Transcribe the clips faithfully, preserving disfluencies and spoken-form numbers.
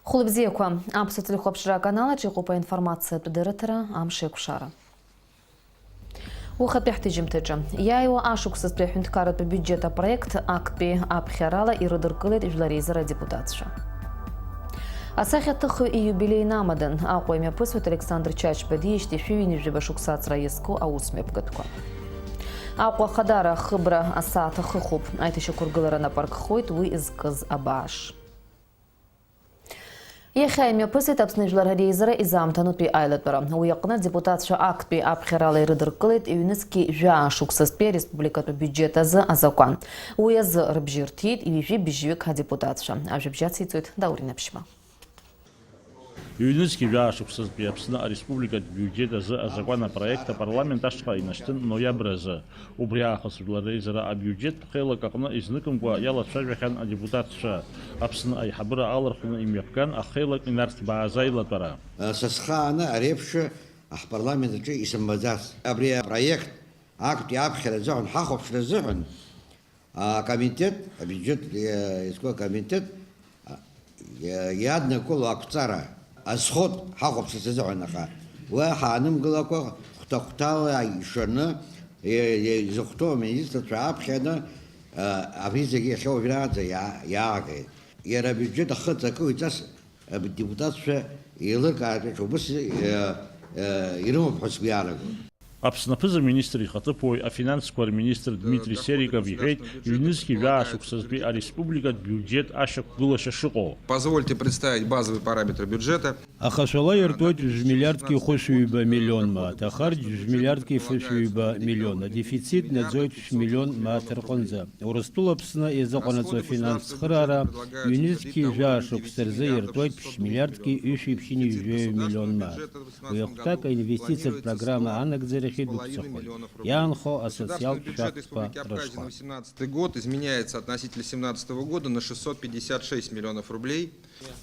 Хәлыбзиақәа, аԥсуа телехәаԥшра аканалаҿ иҟоуп аинформациатә дырраҭара «Амш еиқәшара». Уахатәи ҳҭыжьымҭаҿы, иааиуа ашықәсазтәи аҳәынҭқарратә биуџьет апроект актәи аԥхьарала ирыдыркылеит жәлар реизара адепутатцәа. Асахьаҭыхҩы ииубилеи инамадан Аҟәа имҩаԥысуеит Александр Чачба диижьҭеи шәи-ҩынҩажәаба шықәса аҵра иазку аусмҩаԥгатәқәа. Аҟәа Ахадара ахыбра асааҭ ахыхуп, аиҭашьақәыргылара нап аркхоит уи зкыз абааш. Иахьа имҩаԥысит Аԥсны Жәлар Реизара изаамҭанутәи аилатәара. Уи аҟны адепутатцәа актәи аԥхьарала ирыдыркылеит ҩнызқьи жәаа шықәсазтәи ареспубликатәи биуџьет азы азакәан. Уи азы рыбжьы рҭиит ҩажәи бжьҩык адепутатцәа. Ажәабжь ациҵоит Даур Инаԥшьба. Ҩнызқьи жәаа шықәсазтәи Аԥсны ареспубликатә биуџьет азы азакәан апроект апарламент ашҟа инашьҭын ноиабр азы. Убри аахыс Жәлар Реизара абиуџьет ԥхеилак аҟны изныкымкәа иалацәажәахьан адепутатцәа. Аԥсны аиҳабыра алархәны имҩаԥган ахеилак инарҭбааз аилатәара. Са схааны ари еиԥш ҳпарламент аҿы исымбаӡац. Абри апроект актәи аԥхьара азыҳәан, ҳахәаԥшра азыҳәан, акомитет, абиуџьет, е, изку акомитет, а, е, иаднакыло ақәҵара азхоит ҳахәаԥшырц азыҳәан, аха уи ҳаанымгылакәа хәҭа-хәҭала ишаны, е, е, изыхәҭоу аминистрцәа аԥхьаны, а, абри зегьы иахьа уажәраанӡа иа-, иаагеит. Иара абиуџьет ахы ҵакы уаҩҵас адепутатцәа еилыркаартә еиԥш убыс, э, э, ирымоуп ҳәа сгәы иаанагоит. Аԥсны аԥыза-министр ихаҭыԥуаҩ, афинансқәа рминистр Дмитри Сериков иҳәеит, ҩнызқьи жәаа шықәсазтәи ареспубликатә биуџьет ашьақәгылашьа шыҟоу. Позвольте представить базовые параметры бюджета. Ахашәала иртәоит жәмилиардки хәышәҩба миллион мааҭ, ахарџь жәмилиардки фышәҩба миллион, адефицит наӡоит шәмиллион мааҭ рҟынӡа. Урыстәыла Аԥсны иазыҟанаҵо афинанстә цхыраара ҩнызқьи жәаа шықәса рзы иртәоит ԥшь миллиардки ҩышәи ԥшьынҩажәи жәаҩа миллион мааҭ. Уи ахәҭак аинвестициатә программа анагӡарахь идәықәҵахоит, иаанхо асоциалтә шәахтәқәа рышҟа. Год изменяется относительно семнадцатого года на шестьсот пятьдесят шесть миллионов рублей.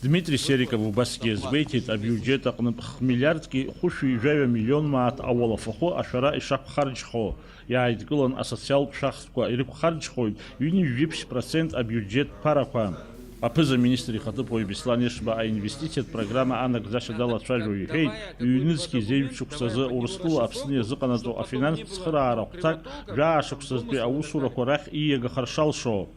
Дмитри Сериков убасгьы иазгәеиҭеит, абиуџьет аҟнытә хә миллиардки хәышәи жәаҩа миллион мааҭ ауалафахәы ашәара ишақәхарџьхо, иааидкылан асоциалтә шәахтәқәа ирықәхарџьхоит ҩынҩажәи ԥшь процент абиуџьет ԥарақәа. Аԥыза-министр ихаҭыԥуаҩ Беслан Ешба аинвестициатә программа анагӡашьа далацәажәо иҳәеит, ҩнызқьи зеижә шықәсазы Урыстәыла Аԥсны иазыҟанаҵо афинанстә цхыраара хәҭак жәаа шықәсазтәи аусурақәа рахь ииагахар шалшо.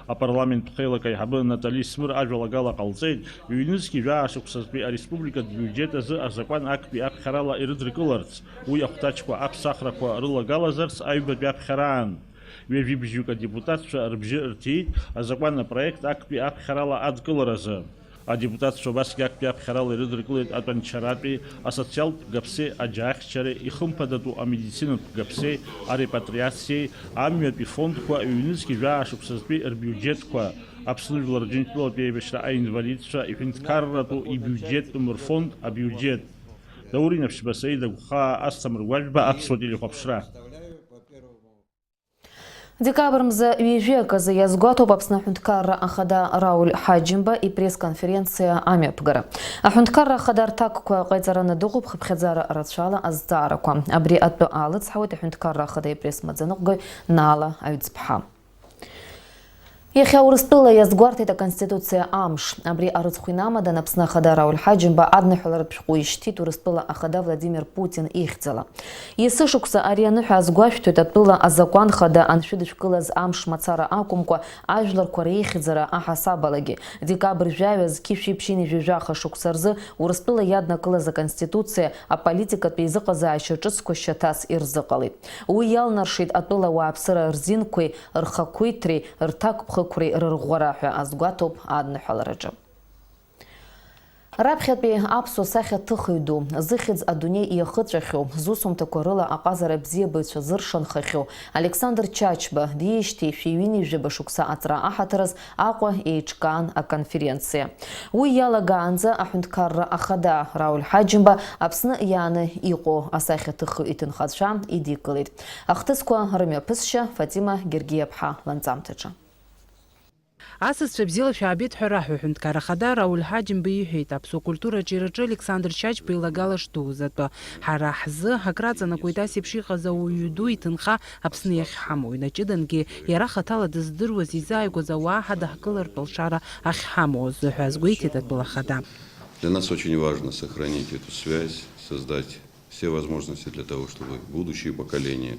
Апарламент ԥхеилак аиҳабы Натали Смыр ажәалагала ҟалҵеит, ҩнызқьи жәаа шықәсазтәи ареспубликатә биуџьет азы азакәан актәи аԥхьарала ирыдыркыларц, уи ахәҭаҷқәа аԥсахрақәа рылагалазарц аҩбатәи аԥхьараан. Ҩажәи бжьҩык адепутатцәа рыбжьы рҭиит азакәан апроект актәи аԥхьарала адкыларазы. Адепутатцәа убасгьы актәи аԥхьарала ирыдыркылеит атәанчаратәи, асоциалтә гаԥсеи аџьаахьчареи, ихымԥадатәу амедицинатә гаԥсеи, арепатриациеи, амҩатәи фондқәа, ҩнызқьи жәаа шықәсазтәи рбиуџьетқәа, Аԥсны Жәлар Џьынџьтәылатәи аибашьра аинвалидцәа иҳәынҭқарратәу ибиуџьеттәым рфонд абиуџьет. Даур Инаԥшьба, Саида Гәхаа, Асҭамыр Гәажәба, Аԥсуа телехәаԥшра. Декабр мза ҩажәи аказы иазгәаҭоуп Аԥсны аҳәынҭқарра ахада Рауль Ҳаџьымба ипресс-конференциа амҩаԥгара. Аҳәынҭқарра ахада рҭакқәа ҟаиҵараны дыҟоуп хыԥхьаӡара рацәала азҵаарақәа. Абри атәы аалыцҳауеит аҳәынҭқарра ахада ипресс-маӡаныҟәгаҩ Наала Аҩӡԥҳа. Иахьа Урыстәыла иазгәарҭеит Аконституциа амш. Абри арыцхә инамадан Аԥсны ахада Рауль Ҳаџьымба адныҳәаларатә шәҟәы ишьҭит Урыстәыла ахада Владимир Путин ихьӡала. Есышықәса ари аныҳәа азгәашәҭоит атәыла азакәан хада аншәыдышәкылаз амш мацара акәымкәа, ажәларқәа реихьӡара аҳасабалагьы. Декабр жәаҩа зқьи шәи ԥшьынҩажәи жәаха шықәса рзы Урыстәыла иаднакылаз Аконституциа аполитикатә еизыҟазаашьа ҿыцқәа шьаҭас ирзыҟалеит. Уи иалнаршеит атәыла ауааԥсыра рзинқәеи рхақәиҭреи рҭакԥхықәреи рырӷәӷәара ҳәа азгәаҭоуп адныҳәалараҿы. Раԥхьатәи аԥсуа сахьаҭыхҩы ду, зыхьӡ адунеи иахыҵәахьоу, зусумҭақәа рыла аҟазара абзиабаҩцәа зыршанхахьоу Александр Чачба диижьҭеи шәи ҩынҩажәаба шықәса аҵра аҳаҭыраз Аҟәа еиҿкаан аконференциа. Уи иалагаанӡа аҳәынҭқарра ахада Рауль Ҳаџьымба Аԥсны иааны иҟоу асахьаҭыхҩы иҭынхацәа идикылеит. Ахҭысқәа рымҩаԥысшьа Фатима Гергиаԥҳа ланҵамҭаҿы. Асасцәа бзиала шәаабеит ҳәа раҳәа, аҳәынҭқар ахада Рауль Ҳаџьымба иҳәеит, аԥсуа культура аҿиараҿы Александр Чачба илагала шдуз атәы. Ҳара ҳзы акраҵанакуеит ас еиԥш иҟаз ауаҩы ду иҭынха Аԥсны иахьҳамоу, инаҷыдангьы иара хаҭала дыздыруаз изааигәаз ауаа ҳадаҳкылартә алшара ахьҳамоу азы ҳәа азгәеиҭеит атәыла ахада. Для нас очень важно сохранить эту связь, создать все возможности для того, чтобы будущие поколения,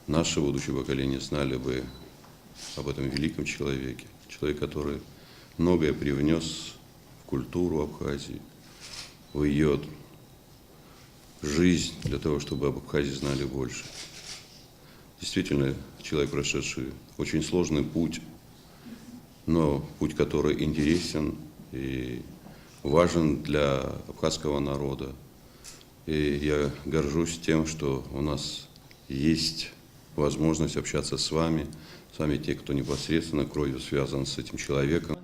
наше будущее поколение знали бы об этом великом человеке. Человек, который многое привнес в культуру Абхазии, в ее жизнь, для того, чтобы об Абхазии знали больше. Действительно, человек, прошедший очень сложный путь, но путь, который интересен и важен для абхазского народа. И я горжусь тем, что у нас есть возможность общаться с вами, с вами те, кто непосредственно кровью связан с этим человеком.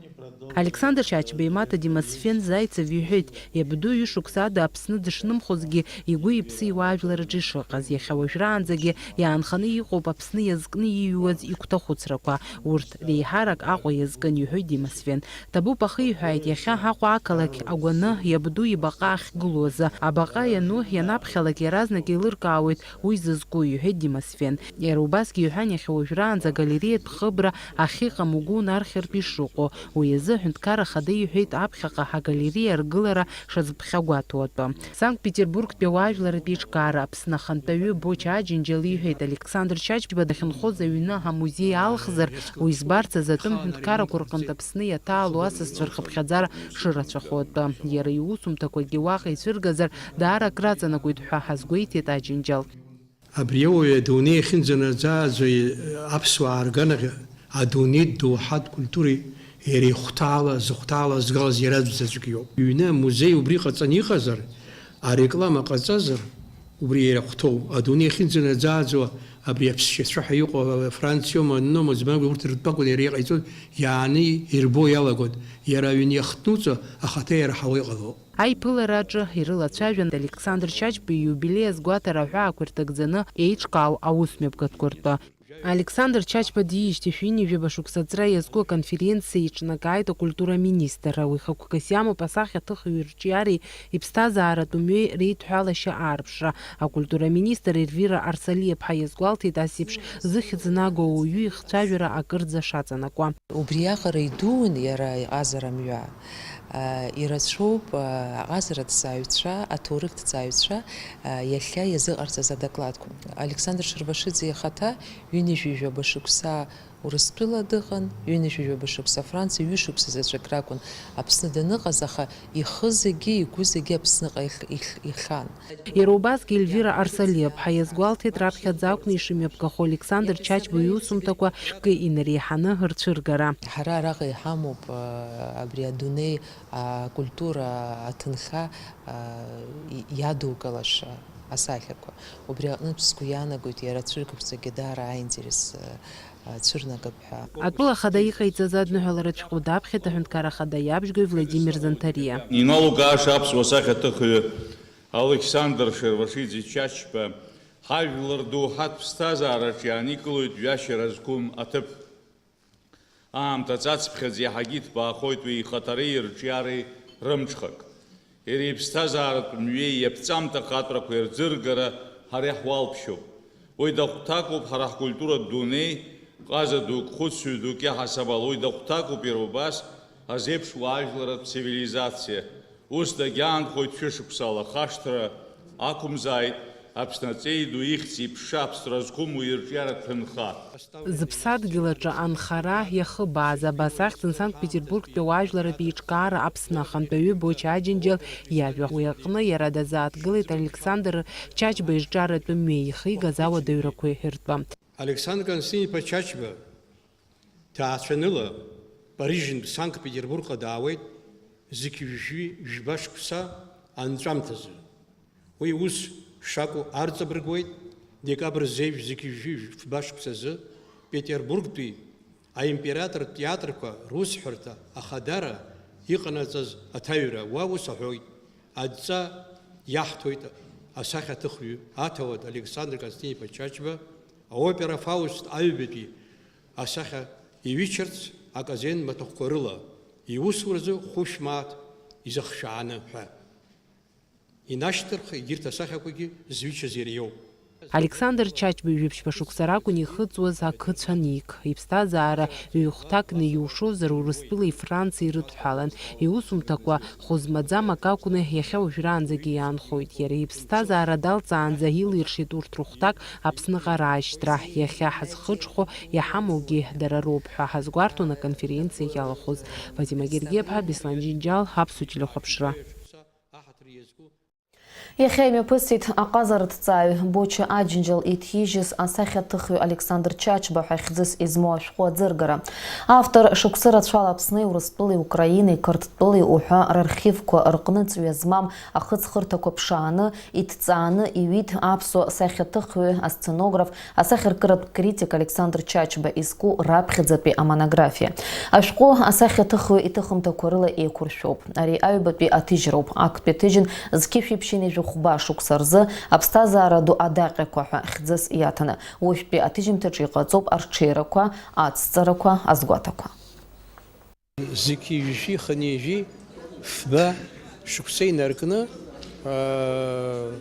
Александр Чачба имаҭа Демосфен Зайцев иҳәеит, иабду ҩышықәса ада Аԥсны дышнымхозгьы, игәы-иԥсы иуаажәлараҿы ишыҟаз, иахьа уажәраанӡагьы иаанханы иҟоуп Аԥсны иазкны ииҩуаз игәҭахәыцрақәа. Урҭ реиҳарак Аҟәа иазкын, иҳәоит Демосфен. Ҭабуп ахиҳәааит, иахьа Аҟәа ақалақь агәаны иабду ибаҟа ахьгылоу азы. Абаҟа иану ианаԥхьалак иаразнак еилыркаауеит уи зызку, иҳәеит Демосфен. Иара убасгьы иҳәан, иахьа уажәраанӡа агалереиатә хыбра ахьыҟам угәы унархьыртә ишыҟоу. Уи азы аҳәынҭқар ахада иҳәеит аԥхьаҟа агалереиа аргылара шазԥхьагәаҭоу атәы. Санкт-Петербургтәи ауаажәларратә еиҿкаара Аԥсны ахантәаҩы Боч Аџьынџьал иҳәеит, Александр Чачба дахьынхоз аҩны амузеи алхзар, уи збарц азы атәым ҳәынҭқаррақәа рҟынтә Аԥсны иаҭаало асасцәа рхыԥхьаӡара шырацәахо атәы. Иара иусумҭақәагьы уаҟа ицәыргазар, даара акраҵанакуеит ҳәа ҳазгәеиҭеит Аџьынџьал. Абри ауаҩы адунеи ахьынӡанаӡааӡо аԥсуаа рганахь адунеитә доуҳатә культуреи иара ихәҭаала, зыхәҭаала згалаз иараӡә заҵәык иоуп. Иҩны амузеи убри ҟаҵаны иҟазар, ареклама ҟаҵазар, убри иара ахәҭоу, адунеи ахьынӡанаӡааӡо абри аԥсшьацәа ҳәа иҟоу Франциома, Нома, Змагәа урҭ ртәы акәын иара иҟаиҵоз, иааны ирбо иалагон, иара аҩны иахҭнуҵо ахаҭа иарҳауа иҟало. Аиԥылараҿы ирылацәажәан Александр Чачба ииубилеи азгәаҭара аҳәаақәа ирҭагӡаны еиҿкаау аусмҩаԥгатәқәа ртәы. Александр Чачба диижьҭеи ҩынҩажәаба шықәса аҵра иазку аконференциа иҿнакааит акультура аминистр. Уи хықәкыс иамоуп асахьаҭыхҩы ирҿиареи иԥсҭазааратә мҩеи реидҳәалашьа аарԥшра. Акультура аминистр Ервира Арсалиаԥҳа иазгәалҭеит ас еиԥш зыхьӡ наго ауаҩы ихцәажәара акырӡа шаҵанакуа. Убриаҟара идуун иара иҟазара мҩа. Ирацәоуп аҟазараҭҵааҩцәа, аҭоурыхҭҵааҩцәа иахьа иазыҟарҵаз адокладқәа. Александр Шервашиӡе ихаҭа ҩынҩажәижәаба шықәса Урыстәыла дыҟан, ҩынҩажәижәаба шықәса Франциа, ҩышықәса заҵәык ракәын Аԥсны даныҟаз, аха ихы зегьы, игәы зегьы Аԥсныҟа ихь-, ихь-, ихьан. Иара убасгьы Ельвира Арсалиаԥҳа иазгәалҭеит, раԥхьаӡа акәны ишымҩаԥгахо Александр Чачба иусумҭақәа шәкы инареиҳаны рцәыргара. Ҳара араҟа иҳамоуп, а, абри адунеи, акультура аҭынха, а, и-, иадукылаша асахьақәа. Убри аҟнытә сгәы иаанагоит, иара ацәыргақәҵагьы даара аинтерес, а, а, цәырнагап ҳәа. Атәыла ахада иҟаиҵаз адныҳәаларатә шәҟәы даԥхьеит аҳәынҭқар ахада иабжьгаҩ Владимир Занҭариа. Иналукааша аԥсуа сахьаҭыхҩы Алықьсандр Шервашиӡе Чачба ҳажәлар доуҳатә ԥсҭазаараҿ иааникылоит ҩашьара зқәым аҭыԥ. Аамҭа ҵацԥхьаӡа иаҳагьы иҭбаахоит уи ихаҭареи ирҿиареи рымҽхак. Иара иԥсҭазааратә мҩеи иаԥҵамҭа ахатәрақәеи рӡыргара ҳара иаҳуалԥшьоуп. Уи дахәҭакуп ҳара ҳкультуратә дунеи, ҟаза дук, хәыцҩы дук иаҳасаб ала, уи дахәҭакуп иара убас азеиԥш уаажәларатә цивилизациа. Ус дагьаанхоит шәышықәсала, хашҭра ақәымзааит, Аԥсны аҵеи ду ихьӡ-иԥша аԥсра зқәым уи ирҿиаратә ҭынха. Зыԥсадгьыл аҿы анхара иахыбааз абас ахьӡын Санкт-Петербургтәи ауаажәларратә еиҿкаара Аԥсны ахантәаҩы Боч Аџьынџьал иажәа. Уи аҟны иара дазааҭгылеит Александр Чачба ирҿиаратәы мҩеи ихигаз ауадаҩрақәеи ртәы. Александр Константин-иԥа Чачба ҭаацәаныла Парижынтә Санкт-Петербургҟа даауеит зқьи жәшәи жәба шықәса анҵәамҭазы. Уи ус шакәу арҵабыргуеит, декабр зеижә зқьи жәшәи жәба шықәсазы Петербургтәи аимператортә театрқәа русҳәарҭа ахадара иҟанаҵаз аҭаҩра. Уа ус аҳәоит, адҵа иаҳҭоит асахьаҭыхҩы аҭауад Александр Константин-иԥа Чачба, аопера Фауст аҩбатәи асахьа Иҩычарц аказен маҭәахәқәа рыла, иусуразы хәышә мааҭ изыхшәааны ҳәа. Инашьҭырх егьырҭ асахьақәагьы зҩычаз иара иоуп. Александр Чачба ҩажәа ԥшьба шықәса ракәын ихыҵуаз ақыцә аник. Иԥсҭазаара ҩ-хәҭакны иушозар, Урыстәылеи Франциеи ирыдҳәалан. Иусумҭақәа хәы змаӡам акы акәны, иахьа уажәраанӡагьы иаанхоит. Иара иԥсҭазаара далҵаанӡа илиршеит урҭ рыхәҭак Аԥсныҟа раашьҭра. Иахьа ҳазхыҽхәо, иҳамоугьы дара роуп ҳәа ҳазгәарҭон аконференциа иалахәыз. Фатима Гергиаԥҳа, Беслан Џьынџьал, Аԥсуа телехәаԥшра. Иахьа имҩаԥысит аҟазараҭҵааҩ Боча Аџьынџьал иҭижьыз асахьаҭыхҩы Александр Чачба ҳәа хьӡыс измоу ашәҟәы аӡыргара. Автор шықәсы рацәала Аԥсни Урыстәылеи Украинеи Қырҭтәылеи уҳәа рархивқәа рҟны ҵҩа змам ахыҵхырҭақәа ԥшааны, иҭҵааны иҩит аԥсуа сахьаҭыхҩы, асценограф, асахьаркыратә критик Александр Чачба изку раԥхьаӡатәи амонографиа. Ашәҟәы асахьаҭыхҩы иҭыхымҭақәа рыла еиқәыршәоуп. Ари аҩбатәи аҭыжьроуп. Актәи аҭыжьын зқьышәи ԥшьынҩажәи хәба шықәса рзы аԥсҭазаара ду адаҟьақәа ҳәа хьӡыс иаҭаны. Уажәтәи аҭыжьымҭаҿы иҟаҵоуп арҽеирақәа, ацҵарақәа, азгәаҭақәа. Зқьи жәшәи хынҩажәи фба шықәса инаркны, аа,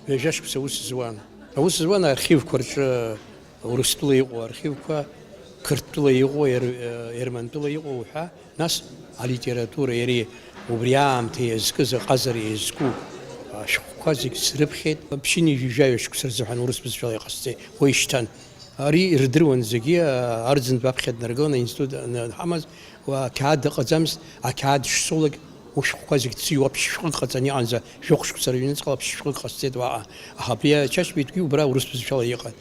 ҩажәа шықәса аус зуан. Аус зуан архивқәа рҿы, Урыстәыла иҟоу архивқәа, Қырҭтәыла иҟоу, Ер-, Ермантәыла иҟоу ҳәа, нас алитература, иара убри аамҭа иазкыз, аҟазара иазку ашәҟәқәа зегь срыԥхьеит. Ԥшьынҩажәи жәаҩа шықәса рзыҳәан урыс бызшәала иҟасҵеит, уи шьҭан. Ари ирдыруан зегьы, а, Арӡынтә аԥхьа днаргыланы аинститут ан-, анҳамаз, уа ақьаад ыҟаӡамызт, ақьаад шсоулак ушәҟәқәа зегь ҭсыжьуа ԥшьышәҟәык ҟаҵаны иҟан, за жәохә шықәса рыҩныҵҟала ԥшьышәҟәык ҟасҵеит уаҟа. Аха абри ачашьбеитәгьы убра урыс бызшәала иҟан.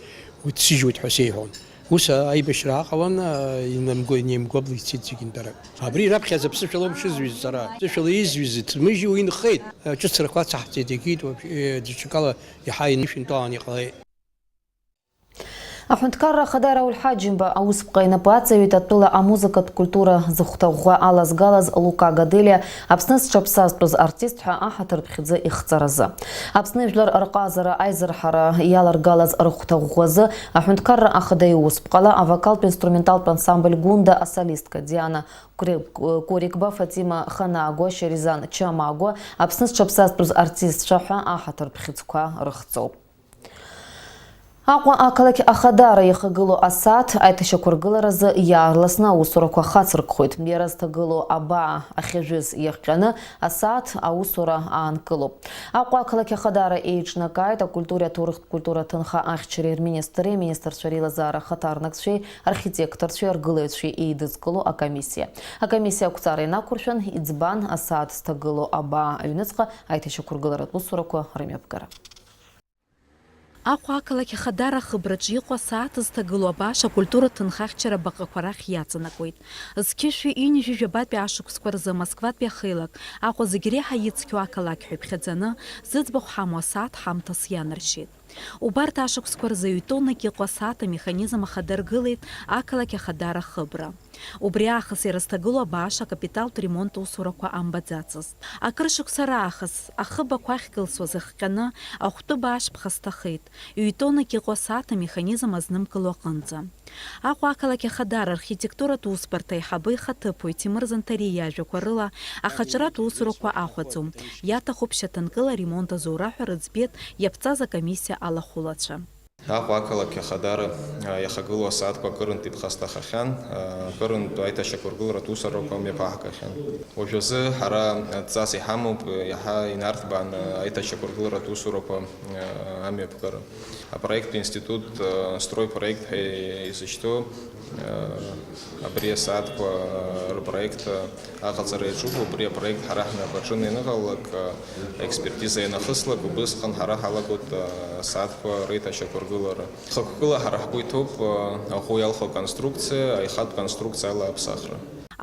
Уи ҭсыжьуеит ҳәа сеиҳәон. Ус аибашьра ааҟалан, а, инамгәа-, инеимгәаблы ицеит зегьынтәарак. Абри раԥхьаӡа ԥсышәала ауп шызҩыз сара. Ԥсышәала изҩыз ҭмыжьи уи нхеит. Ҿыцрақәа ацаҳҵеит, егьит, уаԥшь-, е, даҽакала иаҳа инышәынтәалан иҟалеит. Аҳәынҭқарра Ахада Рауль Ҳаџьымба аусԥҟа инапы аҵаҩит атәыла амузыкатә культура зыхәҭа ӷәӷәа алазгалаз Лука Гаделиа Аԥсны зҽаԥсазтәыз артист ҳәа аҳаҭыр ԥхьӡы ихҵаразы. Аԥсны жәлар рҟазара аизырҳара иаларгалаз рыхәҭа ӷәӷәазы Аҳәынҭқарра Ахада иусԥҟала авокалтә инструменталтә ансамбль Гәында асолистка Диана Курик-, Курикба, Фатима Ханагәа, Шьаризан Чамагәа Аԥсны зҽаԥсазтәыз артистцәа ҳәа аҳаҭыр ԥхьӡқәа рыхҵоуп. Аҟәа ақалақь Ахадара иахагылоу асааҭ аиҭашьақәыргыларазы иаарласны аусурақәа хацыркхоит. Иара зҭагылоу абаа ахьажәыз иахҟьаны асааҭ аусура аанкылоуп. Аҟәа ақалақь Ахадара еиҿнакааит акультуреи аҭоурыхтә культура аҭынха ахьчареи рминистрреи, аминистрцәа реилазаара ахаҭарнакцәеи, архитекторцәеи, аргылаҩцәеи еидызкыло акомиссиа. Акомиссиа ақәҵара инақәыршәан, иӡбан асааҭ зҭагылоу абаа аҩныҵҟа аиҭашьақәыргыларатә усурақәа рымҩаԥгара. Аҟәа ақалақь Ахадара ахыбраҿы иҟоу асааҭ зҭагылоу абаа акультура ҭынхахьчара баҟақәа рахь иаҵанакуеит. Зқьышәи ҩынҩажәи жәабатәи ашықәсқәа рзы Москватәи ахеилак Аҟәа зегь реиҳа ицқьоу ақалақь ҳәа иԥхьаӡаны зыӡбахә ҳамоу асааҭ ҳамҭас ианаршьеит. Убарҭ ашықәсқәа рзы ҩ-тоннак иҟоу асааҭ амеханизм ахадыргылеит ақалақь Ахадара ахыбра. Убри аахыс иара зҭагылоу абааш акапиталтә ремонт усурақәа амбаӡацызт. Акыр шықәса раахыс ахыб ақәа ахькылсуаз ахҟьаны ахәтәы бааш ԥха сҭахеит, ҩ-тоннак иҟоу асааҭ амеханизм азнымкыло аҟынӡа. Аҟәа ақалақь Ахадара архитектуратә усбарҭа аиҳабы ихаҭыԥуаҩ Ҭемыр Занҭариа иажәақәа рыла, ахаҿратә усурақәа ахәаӡом, иаҭахуп шьаҭанкыла аремонт азура ҳәа рыӡбеит иаԥҵаз акомиссиа алахәылацәа. Аҟәа ақалақь Ахадара, а, иахагылоу асааҭқәа акырынтә иԥхасҭахахьан, а, акырынтә аиҭашьақәыргыларатә усурақәа мҩаԥаҳгахьан. Уажәазы ҳара адҵас иҳамоуп, иаҳа инарҭбааны аиҭашьақәыргыларатә усурақәа, а, амҩаԥгара. Апроекттә институт, а, стройпроект ҳәа изышьҭоу, а, абри асааҭқәа рпроект, а, аҟаҵара иаҿуп, убри апроект ҳара ҳнапаҿы аныҟалалак, а, аекспертиза ианахыслак, убысҟан ҳара ҳалагоит, а, асааҭқәа реиҭашьақәыргылара. Хықәкыла ҳара ҳгәы иҭоуп, а, аӷәы иалху аконструкциа, аихатә конструкциа ала аԥсахра.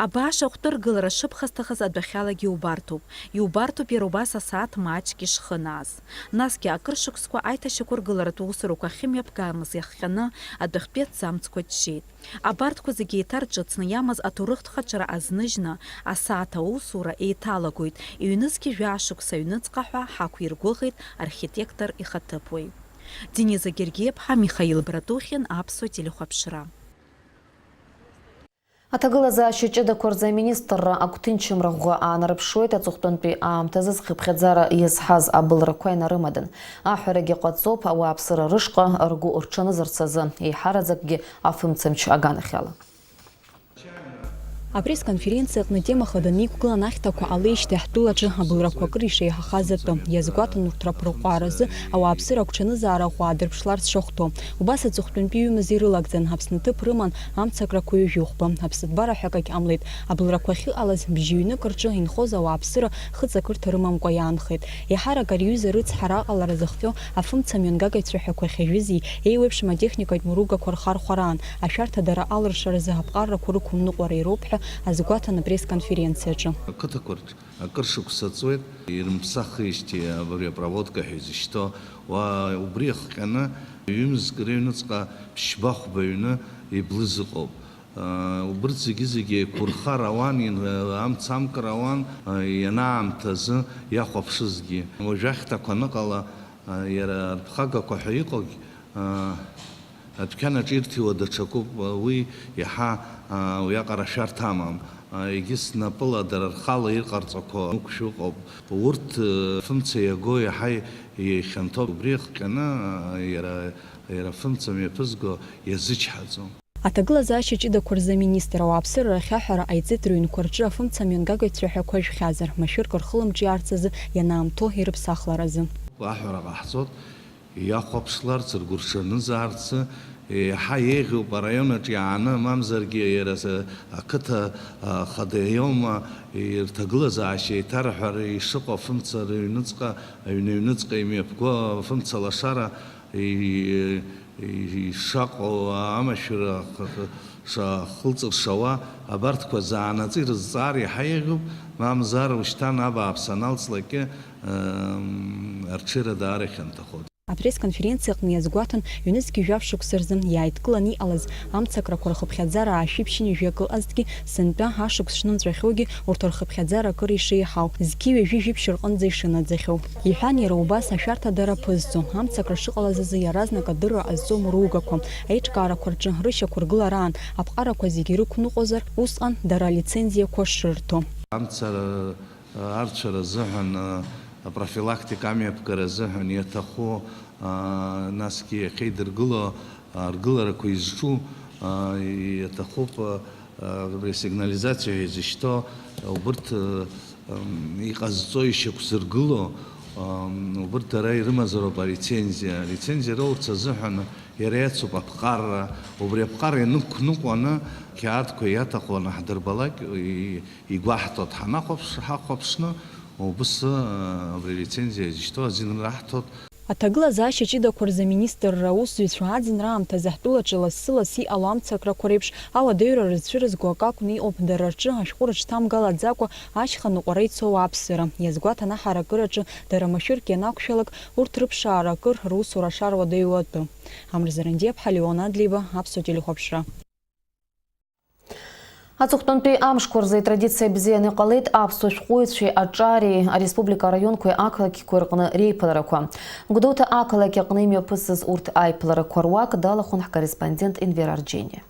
Абааш ахәтәыргылара шыԥхасҭахаз адәахьалагьы иубарҭоуп. Иубарҭоуп иара убас асааҭ маҷк ишхынааз. Насгьы акыр шықәсқәа аиҭашьақәыргыларатә усурақәа ахьымҩаԥгамыз иахҟьаны адәахьтәи аҭӡамцқәа џьшьеит. Абарҭқәа зегьы еиҭарҿыцны иамаз аҭоурыхтә хаҿра азныжьны, асааҭ аусура еиҭалагоит, ҩнызқьи жәаа шықәса аҩныҵҟа ҳәа ҳақәиргәыӷит архитектор ихаҭыԥуаҩ. Дениза Гергиаԥҳа, Михаил Братухин, Аԥсуа телехәаԥшра. Аҭагылазаашьа ҷыдақәа рзы аминистрра агәҭынчымра ӷәӷәа аанарԥшуеит, аҵыхәтәантәи аамҭазы зхыԥхьаӡара иазҳаз абылрақәа инарымадан. Аҳәарагьы ҟаҵоуп, ауааԥсыра рышҟа ргәы рҽанызарц азы, еиҳараӡакгьы афымцамч аганахьала. Апресс-конференциа аҟны атема хаданы иқәгылан ахьҭақәа ҟалеижьҭеи ҳтәылаҿы абылрақәа акыр ишеиҳахаз атәы. Иазгәаҭан урҭ раԥырҟәааразы ауааԥсыра агәҽанызаара ӷәӷәа аадырԥшларц шахәҭоу. Убас аҵыхәтәантәи ҩымыз ирылагӡан, Аԥсны ҭыԥ рыман амцакрақәа ҩажәихәба. Аԥсыҭбара ҳәа акагь ҟамлеит. Абылрақәа ахьыҟалаз бжьы-ҩнык рҿы инхоз ауааԥсыра хыҵакырҭа рымамкәа иаанхеит. Еиҳарак ари аҩыза рыцҳара аҟалара зыхҟьо афымцамҩангагацәа ҳәа қәа хьажәызи еиуеиԥшым атехникатә мыругақәа рхархәараан, ашәарҭадара алыршаразы аԥҟарақәа рықәымныҟәара ироуп ҳәа азгәаҭан апресс-конференциаҿы. Ақыҭақәа рҿы акыр шықәса ҵуеит, ирымԥсахижьҭеи абри апроводка ҳәа изышьҭоу, уа убри иахҟьаны ҩымзк рыҩныҵҟа ԥшьба-хәба ҩны иблыз ыҟоуп. Убырҭ зегьы-зегьы еиқәырхар ауан, ин-, амца амкыр ауан, ианаамҭазы иахәаԥшызгьы. Уажә ахьҭақәа аныҟала, иара рԥхагақәа ҳәа иҟоугь, адәқьан аҿы ирҭиуа даҽакуп, уи иаҳа, уиаҟара шәарҭа амам. Егьыс напыла дара рхала ирҟарҵақәо нықәшәа ыҟоуп. Урҭ, фымца иаго иаҳа ихьанҭоуп. Убри иахҟьаны, иара, иара фымца мҩаԥызго иазычҳаӡом. Аҭагылазаашьа ҷыдақәа рзы аминистр ауааԥсыра рахь аҳәара ҟаиҵеит рыҩнқәа рҿы афымцамҩангагацәа ҳәа қәа жәхьазар, машәырк рхылымҿиаарц азы ианаамҭоу ирыԥсахларазы. Аҳәара ҟаҳҵоит, иахәаԥшларц, ргәы рҽанызаарц, еиҳа еиӷьуп араион аҿы иааны, мамзаргьы иара с-, ақыҭа, а, хада иоума, ирҭагылазаашьа еиҭарҳәар ишыҟоу афымца рыҩныҵҟа, аҩны аҩныҵҟа имҩаԥго афымца лашара, и-, ишаҟоу амашәыр ах-, ах-, ша-, ахылҵыршауа, абарҭқәа заанаҵы ирызҵаар иаҳа еиӷьуп, мамзар ушьҭан абааԥс аналҵлакгьы, м, арҽеира даара ихьанҭахоит. Апресс-конференциа аҟны иазгәаҭан, ҩнызқьи жәаф шықәса рзы иааидкыланы иҟалаз амцакрақәа рхыԥхьаӡара аашәи ԥшьынҩажәи акы ыҟазҭгьы, сынтәа ашықәс шнымҵәахьоугьы урҭ рхыԥхьаӡара акыр ишеиҳау, зқьи ҩажәи жәиԥшь рҟынӡа ишынаӡахьоу. Иҳәан иара убас ашәарҭадара ԥызҵо, амцакра шыҟалаз азы иаразнак адырра ҟазҵо мыругақәа, аиҿкаарақәа рҿы рышьақәыргылараан аԥҟарақәа зегьы ирықәныҟәозар, усҟан дара алицензиақәа шрырҭо. Амцара арцәара азыҳәан, апрофилактика амҩаԥгара азыҳәан иаҭаху, насгьы иахьеидыргыло, аргыларақәа изҿу, иаҭахуп, абри асигнализациа ҳәа изышьҭоу, убырҭ, м, иҟазҵо, ишьақәзыргыло, м, убырҭ дара ирымазароуп алицензиа. Алицензиа роурц азыҳәан иара иацуп аԥҟарра. Убри аԥҟарра ианықәныҟәаны, қьаадқәа иаҭаху анаҳдырбалак, и-, игәаҳҭоит. Ҳанахәаԥш-, ҳахәаԥшны, убыс, а, абри алицензиа изышьҭоу азин раҳҭоит. Аҭагылазаашьа ҷыдақәа рзы аминистрра аусзуҩцәа аӡынра аамҭазы ҳтәылаҿы лассы-ласс иҟало амцакрақәа реиԥш ауадаҩра рызцәырызго акы акәны иҟоуп, дара рҿы ашәҟәы рыҽҭамгалаӡакәа ашьха ныҟәара ицо ауааԥсыра. Иазгәаҭан аҳаракыраҿы дара машәырк ианақәшәалак, урҭ рыԥшаара акыр русура шаруадаҩу атәы. Амра Зарандиаԥҳа, Леон Адлеиба, Аԥсуа телехәаԥшра. Аҵыхәтәантәи амшқәа рзы итрадициа бзианы иҟалеит аԥсуа шәҟәыҩҩцәеи аҿареи ареспублика араионқәеи ақалақьқәеи рҟны реиԥыларақәа. Гәдоуҭа ақалақь аҟны имҩаԥысыз урҭ аиԥыларақәа руак далахәын ҳкорреспондент Енвер Арџьениа.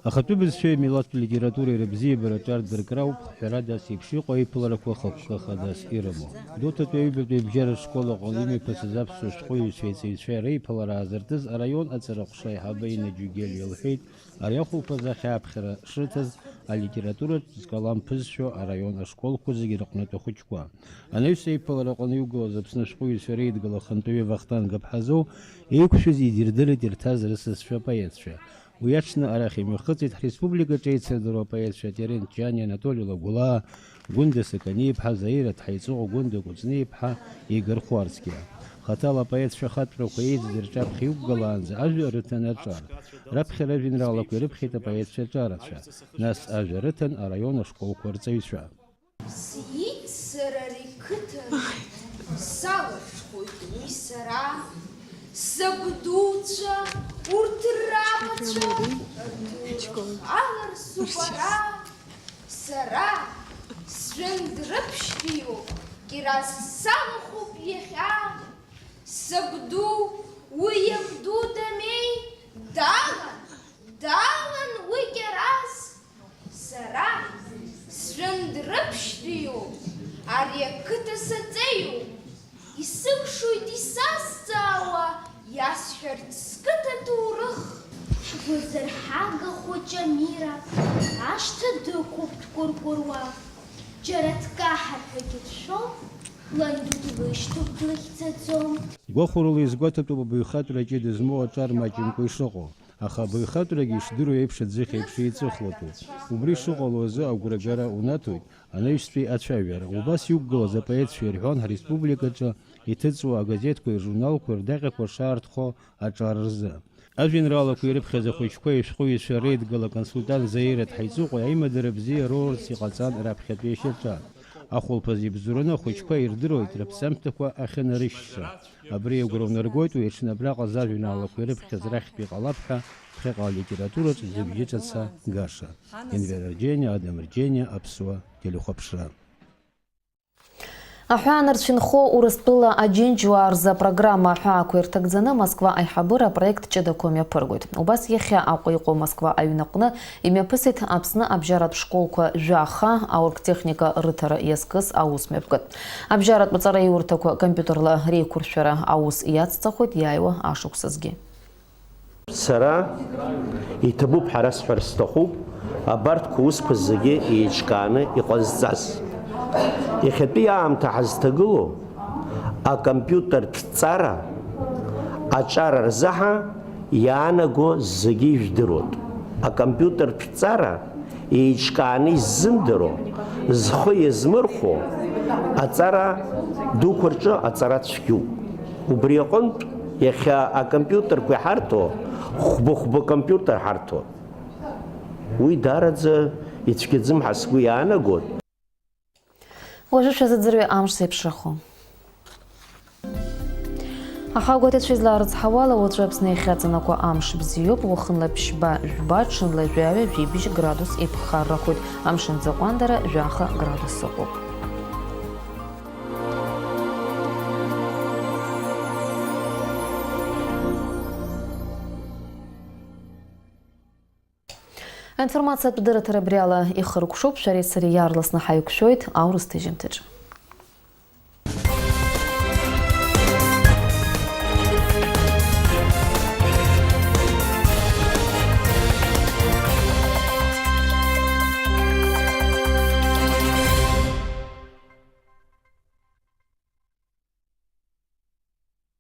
Ахатәы бызшәеи амилаҭтә литературеи рыбзиабара аҿар дыркра ауп, ҳәарада, ас еиԥш иҟоу аиԥыларақәа хықәкы хадас ирымоу. Гәдоуҭатәи аҩбатәи абжьаратә школ аҟны имҩаԥысыз аԥсуа шәҟәыҩҩцәеи аҵаҩцәеи реиԥылара аазыртыз араион аҵара аҟәша аиҳабы Инна Џьугелиа лҳәеит, ари ахәылԥаз ахьааԥхьара шрыҭаз алитературатә зкалам ԥызшәо араион ашколқәа зегьы рыҟнытә ахәыҷқәа. Анаҩс аиԥылараҟны иугылаз Аԥсны ашәҟәыҩҩцәа реидгыла ахантәаҩы Вахтанг Аԥҳазоу еиқәшәаз идирдырит ирҭаз рысасцәа апоетцәа. Уи аҽны арахь имҩахыҵит ҳреспубликаҿы еицырдыруа апоетцәа Терент Ҷани, Анатоли Лагәлаа, Гәында Сақаниаԥҳа, Заира Ҭҳаиҵыҟәа, Гәында Кәыҵниаԥҳа, Игор Хәарцкиа. Хаҭала апоетцәа ахатәрақәа еизаз рҿаԥхьа иқәгылаанӡа ажәа рыҭан аҿар. Раԥхьара ажәеинраалақәа ирыԥхьеит апоетцәа аҿарацәа, нас ажәа рыҭан араион ашколқәа рҵаҩцәа. Сиит сара ари қыҭан, салашәхоит уи сара, сабдуцәа, урҭ рабацәа, рдәылахалар субара. Сара сжәындраԥшьбаҩуп, Кирас салахәуп иахьа. Сабду, уи иабду Дамеи, далан, далан уи Кирас. Сара сжәындраԥшьтәиуп, ари ақыҭа саҵеиуп, исыкәшоит исазҵаауа, иасҳәарц сқыҭа ҭоурых. Гәазырҳага хәыҷы Амира ашҭа дықәуп дкәыркәыруа, џьара дкаҳар ҳәагьы дшәо, ланду длышьҭоуп длыхьӡаӡом. Гәахәарыла изгәаҭатәуп абаҩхатәра ҷыда змоу аҿар маҷымкәа ишыҟоу. Аха абаҩхатәрагьы ишдыру еиԥш аӡыхь еиԥш еиҵыхлатәуп. Убри шыҟало азы агәрагара унаҭоит анаҩстәи ацәажәара. Убас иқәгылаз апоетцәа ирҳәон ҳреспубликаҿы иҭыҵуа агазеҭқәеи ржурналқәеи рдаҟьақәа шаарҭхо аҿар рзы. Ажәеинраалақәа ирыԥхьаз ахәыҷқәа ишәҟәыҩҩцәа реидгыла аконсультант Заира Дҳаиҵыҟәа аимадара бзиа роурц иҟаҵан раԥхьатәи ашьаҿа. Ахәылԥаз ибзоураны ахәыҷқәа ирдыруеит рыԥсамҭақәа ахьынарышьҭра. Абри агәра унаргоит, уи аҽны абраҟа зажәеинраалақәа ирыԥхьаз рахьтә иҟалап ҳәа ԥхьаҟа алитератураҿ зыбжьы ҿаца Гаша. Енвер Арџьениа, Адам Арџьениа, Аԥсуа телехәаԥшра. Аҳәаанырцә инхо Урыстәыла аџьынџьуаа рзы апрограмма аҳәаақәа ирҭагӡаны Москва аиҳабыра апроект ҷыдақәа мҩаԥыргоит. Убас иахьа Аҟәа иҟоу Москва аҩнаҟны имҩаԥысит Аԥсны абжьаратә школқәа жәаха аоргтехника рыҭара иазкыз аус мҩаԥгатә. Абжьаратә ҵараиурҭақәа компиутерла реиқәыршәара аус иацҵахоит иааиуа ашықәсазгьы. Сара иҭабуп ҳәа расҳәар сҭахуп, абарҭқәа усқәа зегьы еиҿкааны иҟазҵаз. Иахьатәи аамҭа ҳазҭагылоу акомпиутертә ҵара аҿар рзаҳа иаанаго зегьы ижәдыруеит. Акомпиутертә ҵара еиҿкааны иззымдыруа, зхы иазмырхәо аҵара дуқәа рҿы аҵара цәгьоуп. Убри аҟынтә, иахьа акомпиутерқәа иҳарҭо, хәба-хәба компиутер ҳарҭоит. Уи даараӡа ицәгьаӡым ҳәа сгәы иаанагоит. Уажәы шәазыӡырҩы амш зеиԥшрахо. Аха агәаҭацәа излаарыцҳауала, уаҵәы Аԥсны иахьаҵанакуа амш бзиоуп, уахынла ԥшьба, жәба, ҽынла жәаҩа, жәибжь градус иԥхаррахоит, амшын ӡаҟәандара жәаха градус ыҟоуп. Аинформациатә дырраҭара абри ала ихыркәшоуп, шәареи сареи иаарласны ҳаиқәшәоит аурыс ҭыжьымҭаҿы.